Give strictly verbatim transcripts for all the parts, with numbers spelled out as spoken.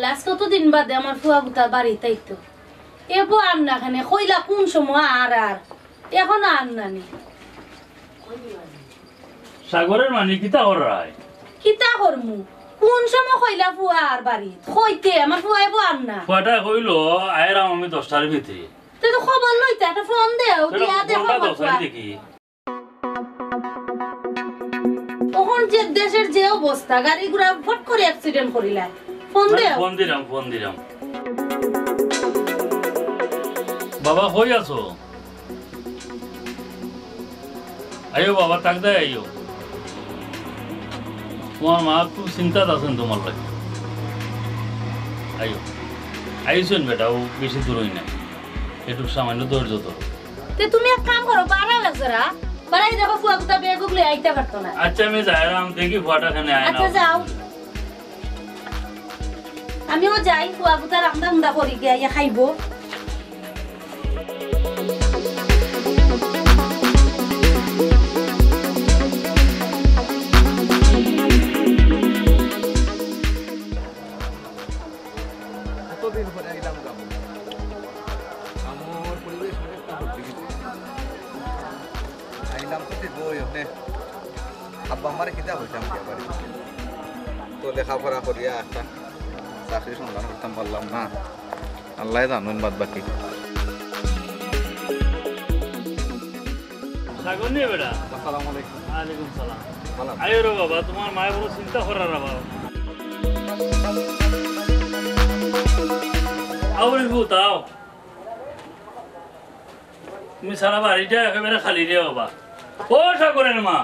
আইজ কতদিন বাদে আমার ফুয়া গুতা বাড়িত আইতো। এবো আর না কেনে, কইলা কুন সময় আর আর, এখনো আর না নি। সাগরের মানি কিতা কররায়? কিতা করমু? কুন সময় কইলা ফুয়া আর বাড়িত? কইতে আমার ফুয়া এবো আর না। ফুয়াটা কইলো, "আইরাম আমি দশটার ভিতরে।" তে তো খবর লইতে, একটা ফোন দেও, দিয়া দেখো ফোনটা আমার দশটার ফুয়া। দেখি। অখন যে দেশের যে অবস্থা, গাড়ি ঘোড়া ফট করি accident করিলায়। ফোন দেও। Phone dirham, phone dirham. বাবা, কই আছো? আইও বাবা, তাক দায় আইও। তুমার মা খুব চিন্তাত আছইন তুমার লাগি। আইও, আইছইন বেটা, অউ বেশি দূরই নায়, একটু সামান্য ধৈর্য ধরো। তে তুমি এক কাম করো, বাড়াও এক জরা, বাড়াই দেখো ফুয়া গুতা বেগ উগলে আইতা পারতো না। আচ্ছা, আমি যাইরাম, দেখি ফুয়াটা কেনে আয় না। আচ্ছা, যাও। আমিও যাই, ফুয়া গুতা রান্দা উন্দা করি গিয়া, ইয়া খাইবো। কতদিন পরে আইলাম গ্রামো। গ্রামর পরিবেশ অনেকটা বদলি গেছে। আইলাম তো ঠিক ওই আপনি আব্বা আমারে কিতা কইতাম কি আবার। তো লেখাপড়া করিয়া একটা চাকরির সন্ধান করতাম পারলাম না। আল্লায় জানইন বাদ বাকি। সাগর নি বেটা? আসসালামু আলাইকুম। ওয়ালাইকুম সালাম। ভালো আছো? আইও রে বাবা, তুমার মায়ে বড় চিন্তা কররা রে বাবা। আও রে পুত, আও। তুমি সারা বাড়িটা একেবারে খালি রে বাবা। ও সাগরের মা,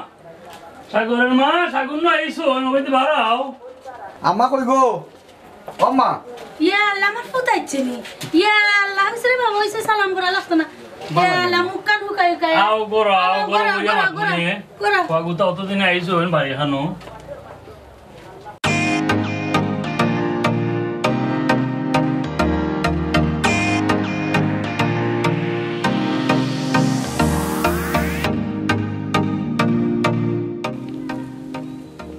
সাগরের মা, সাগর না আইছো, ওই মধ্যে বাড়াও। আম্মা কই গো? ও মা। ইয়া আল্লাহ, আমার পুত আইছে নি? ইয়া আল্লাহ, হইছে রে বাবা, হইছে, সালাম করা লাগতো না। ইয়া আল্লাহ, মুখ কান হুকাই হুকাই। আও, গড়া, আও, আও, গড়া, গড়া, বইয়া গড়া, মাত গড়া, নিয়ে। গড়া। ওয়াগুতা অতদিনে আইছো, ওই বাড়ি খানো।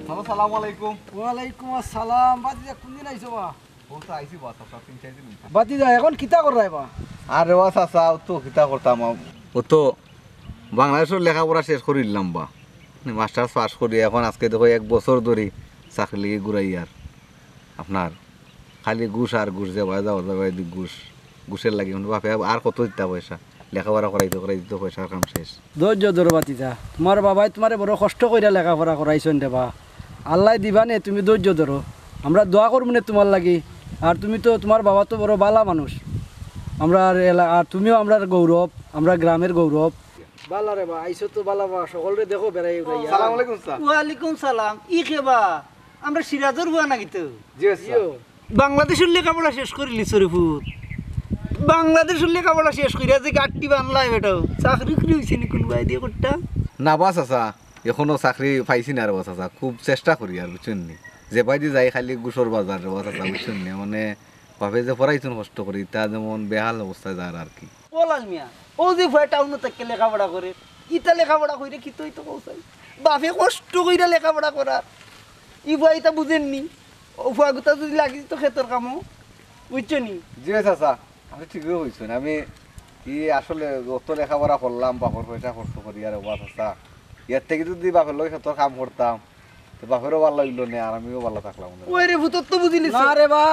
বাবা, সালামু আলাইকুম। ওয়ালাইকুম আসসালাম। বাতিজা, কোনদিন আইছো বা? ও তো আইছি বা, চাচা, তিন চাইর দিন অইছে। বাতিজা, এখন কিতা কররায় বা? আরে বা চাচা, ও তো কিতা করতাম, ও তো বাংলাদেশর লেখাপড়া শেষ করিলাম বা। মাস্টার্স পাস করি এখন আজকে দেখো এক বছর ধরি চাকরি লাগি ঘুরাইয়ার। আপনার খালি ঘুষ আর ঘুষ, যে বায় যাওয়া যাবে এদিক ঘুষ, ঘুষের লাগি। মানে বাপে আর কত দিতা পয়সা, লেখাপড়া করাইতে করাইতে তো পয়সার কাম শেষ। ধৈর্য ধরো বাতিজা, তুমার বাবায় তুমারে বড় কষ্ট কইরা লেখাপড়া করাইছইন রে বা। আল্লায় দিবা নে, তুমি ধৈর্য ধরো। আমরা দোয়া করমু নে তুমার লাগি। আর তুমি তো, তুমার বাবা তো বড় বালা মানুষ। আমরার এলা-, আর তুমিও আমরার গৌরব, আমরার গ্রামের গৌরব। বালা রে বা, আইছো তো বালা বা, সকলরে দেখো বেড়াই উড়াইয়া। সালাম আলাইকুম স্যার। ওয়ালাইকুম সালাম। ই কে বা? আমরা সিরাজর ফুয়া নাকি তো? জি স্যার। বাংলাদেশর লেখাপড়া শেষ করিলিছো রে পুত। বাংলাদেশর লেখাপড়া শেষ করিয়া যে গাট্টি বানলায় বেটাও। চাকরি উকরি অইছে নি কুনবায় দিয়া করতা? না বা চাচা, এখনো চাকরি পাইছি না রে বা চাচা। খুব চেষ্টা করিয়ার, বুঝছইন নি? যে বায়দি যাই খালি ঘুষর বাজার রে বা চাচা, বুঝছইন নি? মানে বাপে যে পড়াইছইন কষ্ট করি, তা যেমন বেহাল অবস্থায় যার আর কি। ও লাল মিয়া, অউ যে ফুয়া টাউনো থাকি লেখাপড়া করের, ইতা লেখাপড়া কইরা কিতা অইতো কও চাই? বাপে কষ্ট কইরা লেখাপড়া করার, ই ফুয়া ইতা বুঝের নি? অউ ফুয়াগুতা যুদি লাগি দিতো খেতর কামো, বুঝছো নি? জি চাচা, আপনে ঠিকউ কইছইন। আমি ই আসলে অত লেখাপড়া করলাম, বাপর পয়সা খরচ করি, আর ও বা চাচা, ইয়ার থাকি যুদি বাপর লগে খেতর কাম করতাম, তে বাপেরও ভালা অইলো নে, আর আমিও ভালা থাকলাম নে। ওই রে, ভূতর তো বুঝিলিস। না রে বা,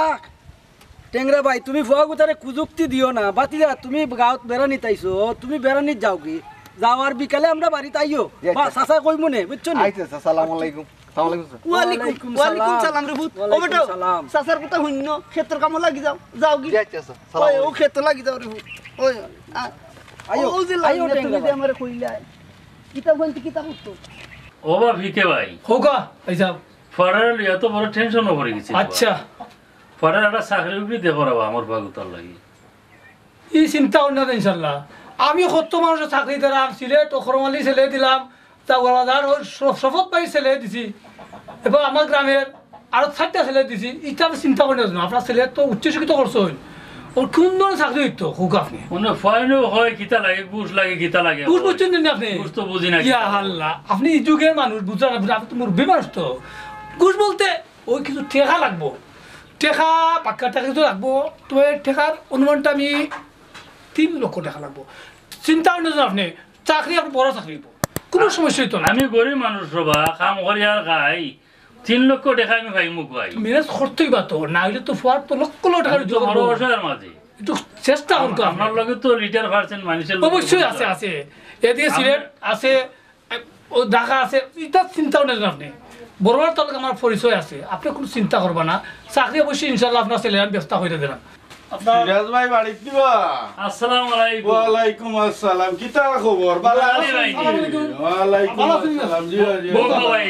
টেংরা ভাই, তুমি ফুয়াগুতারে কুযুক্তি দিও না। বাতিজা, তুমি গাঁওত বেড়ানিত আইছো, তুমি বেড়ানিত যাওগি। যাও আর বিকালে আমরার বাড়িত আইও। জি, আচ্ছা। বা, চাচায় কইমু নে, বুঝছো নি? আচ্ছা, আচ্ছা, সালাম আলাইকুম। সালাম আলাইকুম, স্যার। ওয়ালাইকুম, ওয়ালাইকুম সালাম। সালাম রে ভূত। ও ওয়ালাইকুম বেটা, সালাম। চাচার কথা হুনো, খেতর কামো লাগি যাও, যাওগি। জি, আচ্ছা, স্যার। সালাম ওই, ও আলাইকুম। খেতো লাগি যাও রে ভূত। ওই, আ, আইও, ও যে আইও, লাইনে তুমি টেংরা যে ভাই। আমারে কইলায়, কিতা বলতে কিতা করতো? ও বা ভিকে ভাই। হোকা, এই যাও। ফাড়ারে লইয়া তো বড় টেনশনো পড়ি গেছি। আচ্ছা। ফাড়ার একটা চাকরি উকরি দেখো রে বা, আমার ফুয়াগুতার লাগি। ই চিন্তা করিও না ইনশাল্লাহ। আমি কত মানুষর চাকরি দিলাম, সিলেট, অখরমালি ছেলে দিলাম, জাগুয়ার বাজার, ওই শ-, শফত ভাইর ছেলে দিছি। এবার আমার গ্রামের আরো চাইরটা ছেলে দিছি। ইতা আপনে চিন্তা করিও না, আপনার ছেলে তো উচ্চ শিক্ষিত করছইন। ওর কোন ধরনের চাকরি অইতো, কউক্কা আপনে? মানে, ফাইনও হয়, কিতা লাগে, ঘুষ লাগে, কিতা লাগে, ঘুষ হয়। বুঝছইন নি আপনে? ঘুষ তো বুঝি না, ইয়া কিতা লাগে। আল্লাহ, আপনে ই যুগের মানুষ, বুঝরা না, বুঝরা, আপনে তো মুরব্বি মানুষ তো। ঘুষ বলতে ওই কিছু টেকা লাগবো। টেকা, পাক্কা টেকা তো লাগবো। তবে টেকার অনুমানটা আমি তিন লক্ষ টেকা লাগবো। চিন্তা করবেন না আপনি, চাকরি আপনি বড় চাকরি হইব, কোনো সমস্যা হইতো না। আমি গরিব মানুষ রে বা, কাম করি আর খাই, তিন লক্ষ টেকা আমি পাইমু কই? ম্যানেজ করতেই বা তো, না হইলে তো ফুয়ার তো লক্ষ লক্ষ টেকার আমি তো জোগাড় বড় করবো। অসহায়ের মাঝে। একটু চেষ্টা করুক আম-, আপনি। আপনার লগে তো লিটার পার্সেন্ট মানুষের লগে অবশ্যই আছে, আছে। এদিকে সিলেট আছে, এ, ও ঢাকা আছে, এটা চিন্তা করেন না আপনি। বড় বড় তাহলে আমার পরিচয় আছে, আপনি কোনো চিন্তা করবা না। চাকরি অবশ্যই ইনশাআল্লাহ আপনার ছেলে আমি ব্যবস্থা করে দিলাম। আপনার সিরাজ ভাই বাড়িত দিবা? আসসালামু আলাইকুম। ওয়ালাইকুম আসসালাম। কিতা খবর? ভালা আছি আছইন নি? ভাই। ওয়ালাইকুম ভালা আছি। আসসালাম। জি, জি। বউ ভাই।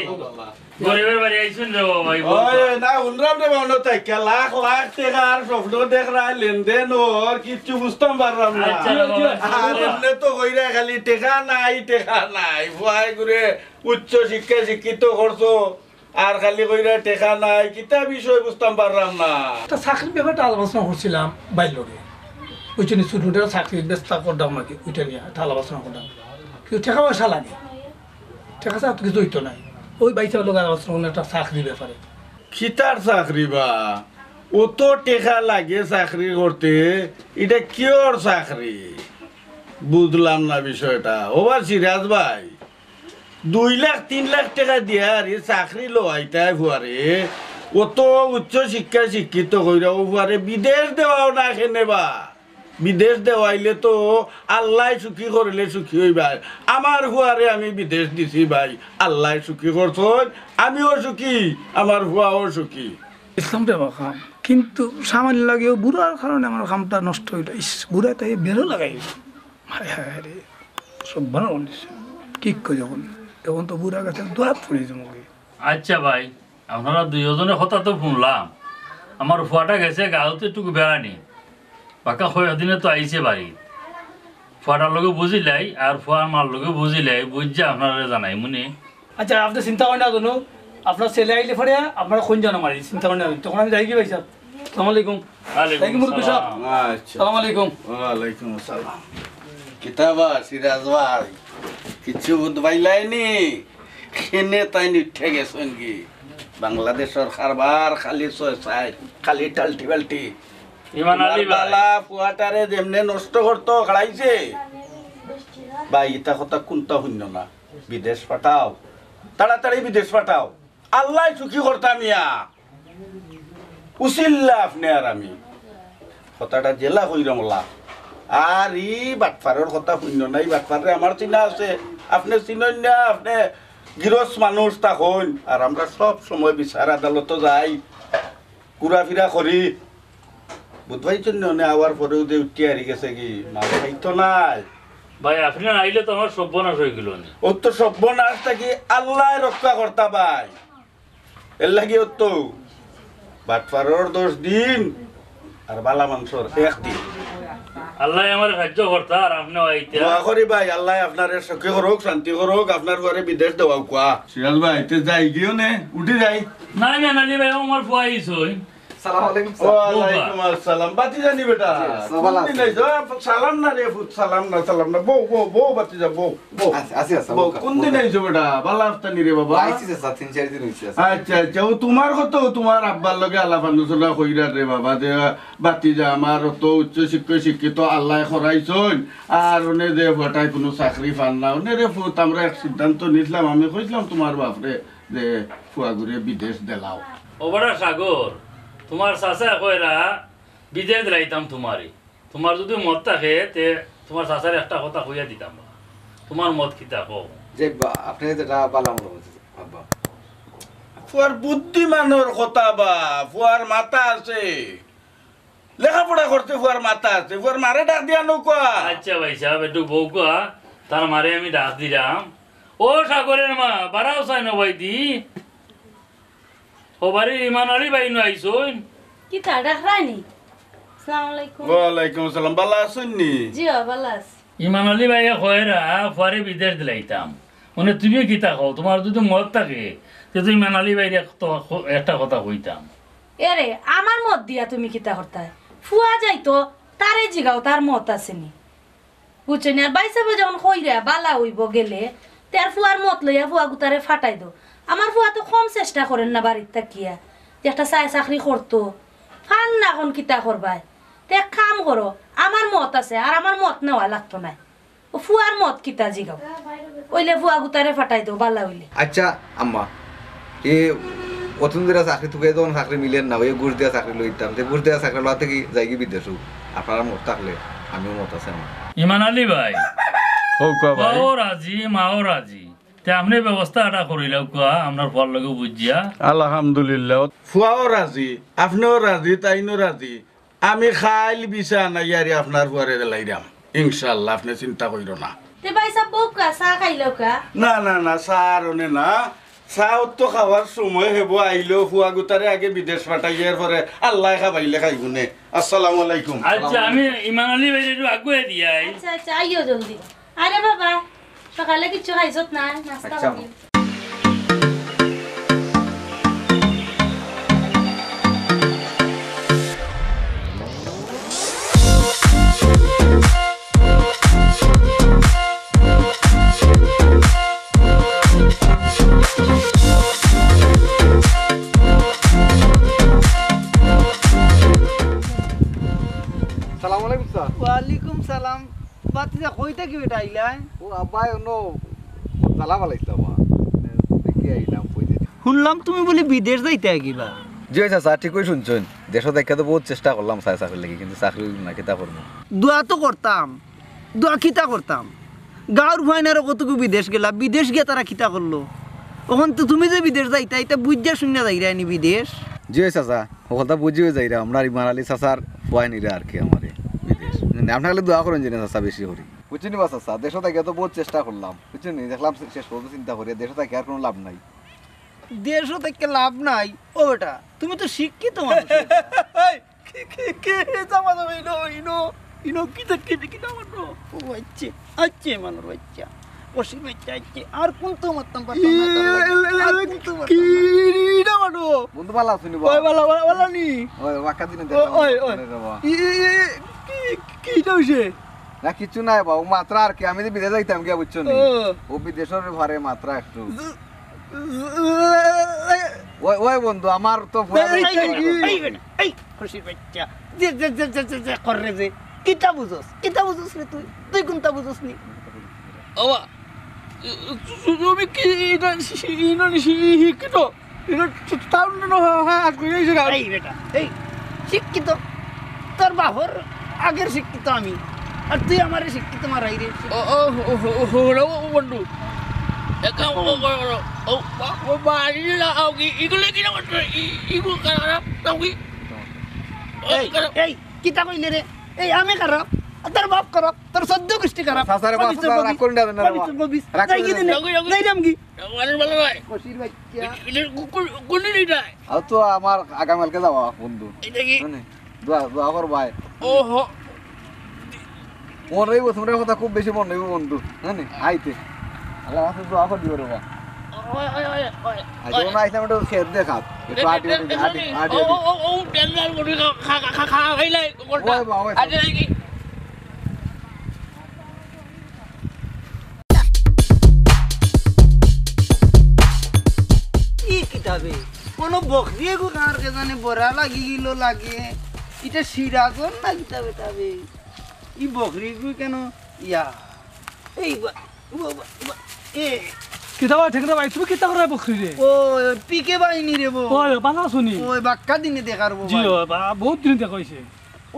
গরিবের বাড়ি আইছইন রে বাবা, এই বউ। ওই, না, হুনরাম রে বাবা, অনো থাকিয়া লাখ লাখ টেকার স্বপ্ন দেখরায়, লেনদেন অর, কিচ্ছু বুঝতাম পাররাম না। আচ্ছা রে বাবা। আর এমনে তো কইরা খালি টেকা নাই, টেকা নাই। ফুয়ায় ঘুরে উচ্চ শিক্ষায় শিক্ষিত করছো, আর খালি কইরা টেকা নাই, কিতা বিষয় বুঝতাম পাররাম না। একটা চাকরির ব্যাপারে একটা আলোচনা করছিলাম ভাইর লগে। ওই জন্য ছোট একটা চাকরি ব্যবস্থা করতাম নাকি, ওইটা নিয়ে একটা আলোচনা করতাম। কিন্তু টেকা পয়সা লাগে, টেকা ছাড়া তো কিছু হইতো নাই। ওই ভাই সাহেব লগে আলোচনা করলাম একটা চাকরির ব্যাপারে। কিতার চাকরি বা? অত টেকা লাগে চাকরি করতে, এটা কিওর চাকরি? বুঝলাম না বিষয়টা। ও বা সিরাজ ভাই, দুই লাখ তিন লাখ টেকা দিয়া আর এই চাকরি লওয়াইতায় ফুয়ারে, অত উচ্চ শিক্ষায় শিক্ষিত কইরা ও ফুয়ারে বিদেশ দেওয়াও না কেনে বা? বিদেশ দেওয়াইলে তো আল্লায় সুখী করিলে সুখী অইবায়। আমার ফুয়ারে আমি বিদেশ দিছি ভাই, আল্লায় সুখী করছইন, আমিও সুখী, আমার ফুয়াও সুখী। ইসলাম দেওয়া কাম, কিন্তু সামান্য লাগেও বুড়ার কারণে আমার কামটা নষ্ট হইল। ইস, বুড়া তাই বেরো লাগাই। হায় হায় হায় রে, সব ভালো বলিস। ঠিক করে যখন, তখন তো বুড়া গাছের দোয়াত পড়ে যাবো। আচ্ছা ভাই, আপনারা দুইজনের কথা তো শুনলাম, আমার ফুয়াটা গেছে গাঁওতে একটু বেড়ানি, বাক্কা কয়দিনে তো আইছে বাড়ি। ফুয়াটার লগে বুঝিলাই আর ফুয়ার মার লগে বুঝিলাই, বুঝিয়া আপনারে জানাইমুনে। আচ্ছা, আপনি চিন্তা করেন না কোনো, আপনার ছেলে আইলে পরে আপনারা কোন জানো মারি, চিন্তা করেন না। তখন আমি যাই কি ভাই সাহেব? আসসালামু আলাইকুম। ওয়ালাইকুম যাই কি মুরব্বি সাহেব? আসসালাম। আচ্ছা। আসসালামু আলাইকুম। ওয়ালাইকুম আসসালাম। কিতা বা সিরাজ ভাই, কিছু বুঝবাইলায়নি? খেনে তাই নিঠে গেছেন কি? বাংলাদেশের কারবার খালি ছয় সাইড, খালি টালটি বালটি। ইমান আলী ভাই। বালা ফুয়াটারে যেমনে নষ্ট করতো খাড়াইছে। ভাই, ইতা কথা কোনটা হুনল না? বিদেশ পাঠাও, তাড়াতাড়ি বিদেশ পাঠাও। আল্লায় সুখী করতা মিয়া। উসিল্লা আপনে আর আমি। কথাটা যেলা কইরাম অলা। আর ই বাটপারর কথা হুনল না, ই বাটপাররে আমার চিনা আছে। আপনে চিনইন না, আপনে গিরস মানুষ তা কইন। আর আমরা সব সময় বিচার আদালতো যাই, ঘুরাফিরা করি। বুধবাই জন্য অনে আওয়ার পরেও যে উঠি হারি গেছে কি, মাল খাইতো নাই। ভাই, আপনে না আইলে তো আমার সর্বনাশ হয়ে গেল নে। ও তো সর্বনাশ থাকি আল্লায় রক্ষা করতা ভাই। এর লাগি ও তো বাটপারর দশ দিন আর বালা মানষর এক দিন। আল্লায় আমার সাহায্য করতা আর আপনে আইতা। দোয়া করি ভাই, আল্লায় আপনারে সুখী করুক, শান্তি করুক, আপনার ঘরে বিদেশ দেওয়াউক্কা। সিরাজ ভাই, তে যাই গিও নে, উঠি যাই। না, না, না, জি ভাই, আমার ফুয়া আইছইন। সালাম আলাইকুম, স্যার। ওয়ালাইকুম আসসালাম। বাতি জানি বেটা। জি, স্যার, ভালা আছেন? কোন দিন আইছো? সালাম না রে পুত, সালাম না, সালাম না। বউ, বউ, বউ, বাতি যা, বউ, বউ। আচ্ছা, আচ্ছা, আচ্ছা, বউ, বউ, কোন দিন বউ। আইছো বেটা? বালা আফতা নি রে বাবা? আইছি, স্যার, তিন চার দিন হইছে, স্যার। আচ্ছা, আচ্ছা, ও তোমার কত, তোমার আব্বার লগে আলাপ আলোচনা কইরা রে বাবা, যে বাতি যা আমার অত উচ্চ শিক্ষা শিক্ষিত আল্লায় করাইছইন, আর অনে যে ফুয়াটায় কোনো চাকরি পার না, অনে রে পুত, আমরা এক সিদ্ধান্ত নিছলাম, আমি কইছলাম তোমার বাপরে, যে ফুয়াগুরে বিদেশ দিলাও। ও বেটা সাগর, তোমার চাচা কইরা বিদেশ দিলাইতাম তোমারে। তোমার যদি মত থাকে, তে তোমার চাচারে একটা কথা কইয়া দিতাম। তোমার মত কিতা কও? যে বা-, আপনে যেটা বালা মনে করতেছেন, আব্বা। ফুয়ার বুদ্ধিমানর কথা বা, ফুয়ার মাথা আছে। লেখাপড়া করতে ফুয়ার মাথা আছে, ফুয়ার মারে ডাক দিয়া নৌকা। আচ্ছা ভাই সাহেব, একটু বউকা, তার মারে আমি ডাক দিলাম। ও সাগরের মা, বাড়াও চাই না ভাই দি। ও বাড়ির ইমান আলী ভাই নু আইছইন। কিতা ডাকরায়নি? আসসালামু আলাইকুম। ওয়ালাইকুম আসসালাম, বালা আছইন নি? জি, অয়, বালা আছি। ইমান আলী ভাইয়ে কয়রা, ফুয়ারে বিদেশ দিলাইতাম। মানে তুমি কিতা কও, তোমার যদি মত থাকে, তে তুমি ইমান আলী ভাইরে এক-, তো-, একটা কথা কইতাম। এরে, আমার মত দিয়া তুমি কিতা করতায়? ফুয়া যাইতো, তারে জিগাও, তার মত আছে নি। বুঝছো নি? আর ভাই সাহেবে যখন কইরা বালা অইবো গেলে, তে আর ফুয়ার মত লইয়া ফুয়া গুতারে ফাটাই দেও। আমার ফুয়া তো কম চেষ্টা করের না বাড়িত থাকিয়া, যে একটা চায় চাকরি করতো। কার না অখন কিতা করবায়? তে এক কাম করো, আমার মত আছে, আর আমার মত নেওয়া লাগতো নায়। ও ফুয়ার মত কিতা জিগাও। অইলে ফুয়া গুতারে ফাটাই দেও, বালা অইলে। আচ্ছা আম্মা, এ অতদিন ধরি চাকরি তুকাই যখন চাকরি মিলের না, অউ ঘুষ দিয়া চাকরি লইতাম, তে ঘুষ দিয়া চাকরি লওয়াতে কি যাইগি বিদেশো? আপনারার মত থাকলে আমিও মত আছে আমার। ইমান আলী ভাই, কউক্কা ভাই। বাবাও রাজি, মাও রাজি। তে আপনে ব্যবস্থা এটা করিলাউক্কা, আপনার ফুয়ার লগে বুঝিয়া। আলহামদুলিল্লাহ। ফুয়াও রাজি, আপনেও রাজি, তাইনও রাজি। আমি কাইল ভিসা আনাইয়ারি আপনার ফুয়ারে দিলাইরাম। ইনশাআল্লাহ, আপনে চিন্তা কইরো না। তে ভাইসাব, বউক্কা, চা খাইলাউক্কা। না, না, না, চা আর অনে না। চা অত তো খাওয়ার সময় হইবো, আইলো, ফুয়া গুতারে আগে বিদেশ পাঠাইয়া, এরপরে আল্লায় খাবাইলে খাইবো নে। আসসালামু আলাইকুম। আচ্ছা, আমি ইমান আলী ভাইরে একটু আগুয়াই দিয়াই। আচ্ছা, আচ্ছা, আইও জলদি। আরে বাবা, সকালে কিচ্ছু খাইছত না, নাস্তা আচ্ছা। করি। সালাম আলাইকুম, স্যার। ওয়ালাইকুম সালাম। ভাতিজা, কই থাকি বেটা আইলায়? ও আব্বা, অনো জ্বালা বালাইছে আব্বা। দেখি আইলাম, কই যে। হুনলাম তুমি বুলে বিদেশ যাইতায় কিবা? জি অয় চাচা, ঠিকউ হুনছইন। দেশো থাকিয়া তো বউত চেষ্টা করলাম চাকরির লাগি, কিন্তু চাকরি অইল না, কিতা করমু? দোয়া তো করতাম, দোয়া কিতা করতাম? গাউর ফুয়াইন আরো কতগু বিদেশ গেলা, বিদেশ গিয়া তারা কিতা করলো? অখন তো তুমি যে বিদেশ যাইতায়, ইতা বুঝিয়া শুনিয়া যাইরায় নি বিদেশ? জি অয় চাচা, হকলতা বুঝিয়া যাইরাম, আমরার ইমান আলী চাচার ফুয়াইন নিরা আর কি আমারে বিদেশ। মানে, আপনারা খালি দোয়া করইন যেন চাচা বেশি করি। বুঝছইন নি বা চাচা, দেশো থাকিয়া তো বউত চেষ্টা করলাম, বুঝছইন নি? দেখলাম শেষ পর্যন্ত চিন্তা করিয়া দেশো থাকিয়া আর কুনু লাভ নাই। দেশো থাকিয়া লাভ নাই? ও বেটা, তুমি তো শিক্ষিত মানুষ বেটা। এই, কি, কি, কি, জামা জামা ইনো, ইনো, ইনো, কিতা, কিতা, কিতা মারো? ও আইচ্ছা, আইচ্ছা, মানুষ আইচ্ছা। অসীম আইচ্ছা, আইচ্ছা। আর কুনতা মারতাম পারতাম না, তার লাগি। আর কুনতা মারতাম না। কিতা মারো? বন্ধু বালা আছইন নি বা? ওই বালা, বালা, বালা নি? ওই, ওয়াক্কা দিনে ও, দেখলাম, ওই, ওই। ওরে বাবা। ই, ই, ই, কি, কিতা অইছে? না, কিচ্ছু নাই বা, অউ মাতরা আর কি, আমি যে বিদেশ যাইতাম গিয়া, বুঝছো নি? ও। অউ বিদেশর ব্যাপারে মাতরা একটু। ওই, ওই বন্ধু, আমার তো ফুয়া এই, এই, এই, এই, এই, এই, খুশির বাচ্চা। যে, যে, যে, কর রে যে। কিতা বুঝস? কিতা বুঝস রে তুই? তুই কুনতা বুঝস নি? বাবা, তুমি কি ইটা, ইটা শিক্ষিত? ইটা টাউন না, হ্যাঁ, আজ কই যাইছে গা? এই বেটা, এই শিক্ষিত, তোর বাপর আগের শিক্ষিত আমি, আর তুই আমারে শিক্ষিত মারাই রে। ও, ও, ও, ও, ও, ও, বন্ধু, এ কাম ও, ও, ও, ও, ও, ও, বাড়ি না, আও কি, ইগুলো কি না, ই, ইগুলো কারা, তাও কি? ও, এই, কারা। এই, কিতা কইলে রে? এই, আমি খারাপ, তোর বাপ খারাপ, তোর চোদ্দ গোষ্ঠী খারাপ। চাচারে বাপ, কবিস, চাচা, রাগ করিন না, না, কবিস, বাবা। কবিস। রাগ করিন না। যাই কি দিনে? যাই কি, যাই কি? যাইরাম কি? আমার ভালো নয়। খুশির বাচ্চা। এটা কো-, কো-, কোন দিন এটা? আর তো আমার আগামীকালকে যাওয়া, বন্ধু। এটা কি? মানে, দোয়া, দোয়া কর ভাই। ওহো। মনে হইব, তোমরা কথা খুব বেশি মনে হইব, বন্ধু। হ্যাঁ নি? আইতে। আল্লাহ হাফেজ, দোয়া কর দিও রে বাবা। ওই, ওই, ওই, ওই, আচ্ছা, ওই। ওনা আইসলাম একটু খেত দেখাত। একটু আটি, আটি, আটি, আটি, ও, আটি। ও, ও, ও, ডেঞ্জার বডি খা, খা, খা, খা, খাইলাই, কোনটা? ওই বাবা, ওই। আচ্ছা, এই কি? ই কিতাবে কোনো বকরি এগু কার কে জানে বড়া লাগি গেল লাগে। ইটা সিরাজর না কিতাবে তাবে? ই বকরি এগু কেন? ইয়া। এই বা-, বা-, বা-, বা-, এ। কিতা বা ঠেংরা ভাই, তুমি কিতা করে বকরি রে? ও, পিকে বাহিনী রে বো। ওই, বালা শুনি। ওই, বাক্কা দিনে দেখার বো জি, ভাই। ওই, বা-, বহুত দিন দেখা হইছে।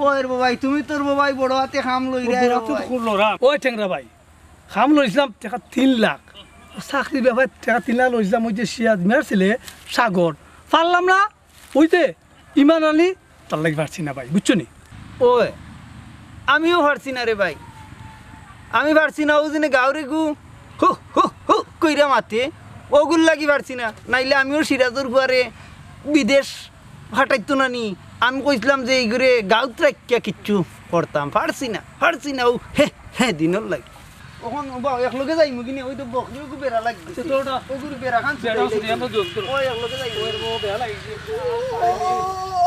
ওই রে বো ভাই, তুমি তোর বো ভাই বড় হাতে খাম লই ও, রে বড় রে হাতে বো তো ভাই। করলো রাম। ওই ঠেংরা ভাই, খাম লইছিলাম টেকা তিন লাখ। চাকরির ব্যাপারে টেকা তিন লাখ লইছিলাম, ওই যে সিরাজ মিয়ার ছেলে সাগর। পারলাম না, ওই যে ইমান আলী, তার লাগি পারছি না ভাই, বুঝছো নি? ওই, আমিও পারছি না রে ভাই, আমি পারছি না। ও দিনে গাউরে গু হু হু হু কইরা মাতে, ওগুর লাগি পারছি না। নাইলে আমিও সিরাজর ফুয়ারে বিদেশ ফাটাইতো না নি। আমি কইছিলাম যে এইগুরে গাউত রাখিয়া কিচ্ছু করতাম, পারছি না, পারছি না। ও হে হে দিনর লাগি। অখন বা একলগে যাইমু কিনে, ওই তো বকরি ওগু বেড়া লাগি গেছে। আচ্ছা, তো ওটা ওগুর বেড়া খান বেড়া ছুটি ছুটি আমরা জোর করো। ওই একলগে যাইমু। ওই রে, ও বেড়া লাগি গেছে। ও, ও,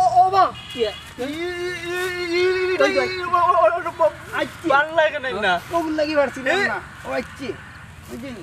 ও, ও, বা। ইয়া। এই, এই, এই, এই, এই, কই, কই? এই, ও, ও, ও, ও, আচ্ছা। ভালো লাগে না, না। ওগুর লাগি পারছি না, এই। না। ও আচ্ছা। বুঝলি?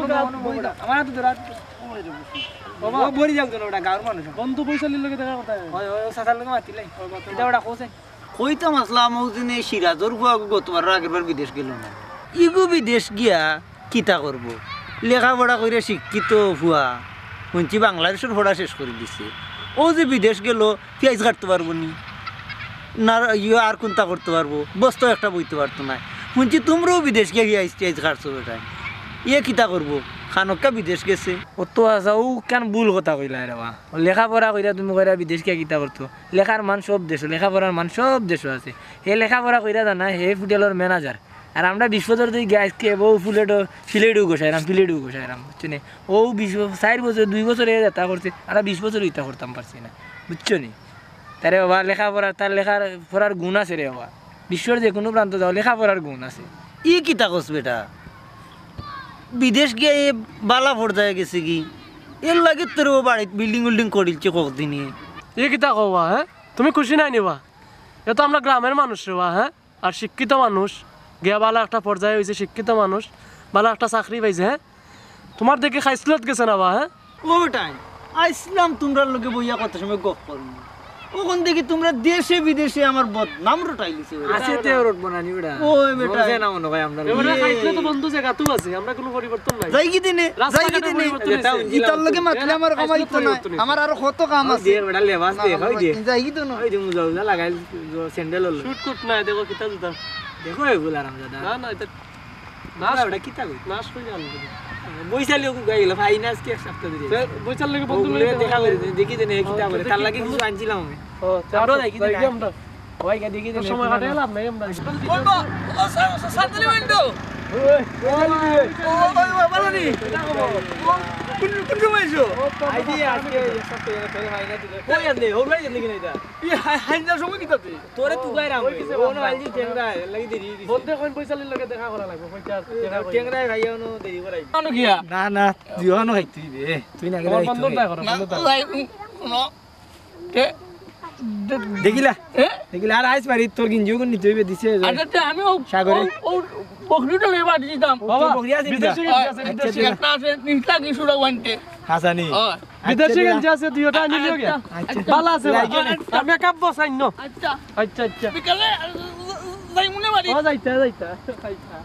বন্ধু, বন্ধু, বন্ধু, বন্ধু। আমার তো ধরা। বাবা, ও বড়ি যাও কেন, ওটা গাঁওর মানুষ। বন্ধু বৈশালীর লগে দেখা করতে হয়। ওই, ওই, ও চাচার লগে মাতিলাই। ওই, মাতিলাই। এটা ওটা কোথায়? কইতাম আসলাম, ও দিনে সিরাজর ফুয়া গতবার আগের বার বিদেশ গেল না। ইগু বিদেশ গিয়া কিতা করব? লেখাপড়া কইরা শিক্ষিত ফুয়া, হুনছি বাংলাদেশর পড়া শেষ করি দিছে। ও যে বিদেশ গেল, পিয়াইজ কাটতে পারবো নি? না, ইয়ে আর কুনতা করতে পারবো? বস্তাও একটা বইতে পারতো না। হুনছি তুমরাও বিদেশ গিয়া পিয়াইজ টিয়াইজ কাটছো বেটায়। ইয়ে কিতা করবো? খানক্কা বিদেশ গেছে। ও তো আচ্ছা, ও কেন ভুল কথা কইলা রে বা? ও লেখাপড়া কইরা তুমি কইরা বিদেশ গিয়া কিতা করতো? লেখার মান সব দেশো, লেখাপড়ার মান সব দেশো আছে। হে লেখাপড়া কইরা জানা, হে ফুটেলর ম্যানেজার। আর আমরা বিশ বছর ধরি গিয়া আজকে বউ ফুলেটো, ফিলেটু গোসাইরাম, ফিলেটু গোসাইরাম, বুঝছো নি? ও বিশ বছর, চার বছর, দুই বছর এ যাতা করছে, আমরা বিশ বছর ইতা করতাম পারছি না, বুঝছো নি? তারে বাবা লেখাপড়ার, তার লেখার পড়ার গুণ আছে রে বাবা। বিশ্বর যে কোনো প্রান্ত যাও, লেখাপড়ার গুণ আছে। ই কিতা কস বেটা? বিদেশ গিয়া এ বালা পর্যায়ে গেছে কি? এর লাগি তোর ও বাড়িত বিল্ডিং উল্ডিং করিলছে কতদিনে। এ কিতা কওয়া, হ্যাঁ? তুমি খুশি নাই নি বা? এ তো আমরা গ্রামের মানুষ রে বা, হ্যাঁ? আর শিক্ষিত মানুষ, গিয়া বালা একটা পর্যায়ে হইছে শিক্ষিত মানুষ, বালা একটা চাকরি পাইছে, হ্যাঁ? তোমার দেখি খাইছলত গেছে না বা, হ্যাঁ? ও বেটাই, আইসলাম তোমরার লগে বইয়া কত সময় গপ করমু। অখন দেখি তোমরা দেশে বিদেশে আমার বদনাম রটাইলিছো বেটা। আছে তে রটবো না নি বেটা। ওই বেটা। বুঝে না মনে হয় আমরা। এ বেটা, ইয়ে। খাইছলত তো বন্ধু জাগাতও আছে, আমরা কোনো পরিবর্তন নাই। যাই কি দিনে? রাস্তাঘাটে যাই কি দিনে? পরিবর্তন হইছে। ইতার লগে মাতলে আমার খাইছলত কামাইতো না। পরিবর্তন। আমার আরো কত কাম আছে। দে বেটা, লেবাস না, দে, না, ওই দে। যাই কি দিনে? ওই দে, মুজা উজা লাগাইল, স্যান্ডেল হলো। শুট কুট নাই, দেখো কিতা জুতা। দেখো এগুলা আরাম দাদা। না, না, এটা নাশ, ওটা কিতা কই? নাশ কই গেল? বৈশালী ওকে গাই গেল, ভাই, না আজকে এক সপ্তাহ ধরে। সে বৈশালীর লগে বন্ধু ওগুলো লগে দেখা দেখা করে, দেখি যে নে কিতা করে। তার লাগি কিছু আনছিলাম আমি। ও, আচ্ছা, আমরা দেখি যাই কি আমরা? ওই গা দেখি যে তোর সময় কাটে লাভ নাই আমরা। বলবো, ও, সা-, সা-, সান্তালি বন্ধু। ওই, ওই, ওই, ওই, বলো নি। ও, কোন, কোন সময় আইছো? আইছি আজকে এক সপ্তাহ ধরে, তোর ভাই না তুই। কই আনলে? ওর বাড়ি আনলে কিনা এটা? ই, হাই-, হাইনার সময় কিতা তুই? তোরে তুই গায় রাম। ওই কিসে ও না বাবা? আইজি টেংরা, এর লাগি দেরি হই গেছে। বন্ধে কইন বৈশালীর লগে দেখা করা লাগবো, কইন চার, দেখা কইন। টেংরা ভাইয়া ওনো দেরি করাই। আনো গিয়া? না, না, তুই ওনো খাই তুই বে। তুই না গেলে আমার খাইতে বন্ধন হবে। তাই করো, না, বন্ধন তাই ভাই, করো। উম, কোনো কে? দে-, দেখিলা? এ? দেখিলা? আর আইস পারি, তোর গিঞ্জিও কোন নিতে হইবে, দিছে যে। আচ্ছা, আচ্ছা, আমি ও, সাগরে। ও, ও বকরিটা লইয়া বাড়ি দিতাম। ও, বাবা, তোর বকরি আছে নি বিদেশে তা? গেঞ্জি আছে, আচ্ছা, বিদেশে। আচ্ছা। একটা আছে, নিচলা কি সুরা ওয়ানটে। হাসানি। ও। বিদেশি আচ্ছা, গেঞ্জি আছে, দুইটা আনি লিও গিয়া। আচ্ছা। বালা আছে, বালা। লাগে না। আর মেকআপ বসাই ন। আচ্ছা। আচ্ছা, আচ্ছা। বিকালে, আ, যাইমুনে বাড়ি। ও, যাইতা, যাইতা, যাইতা।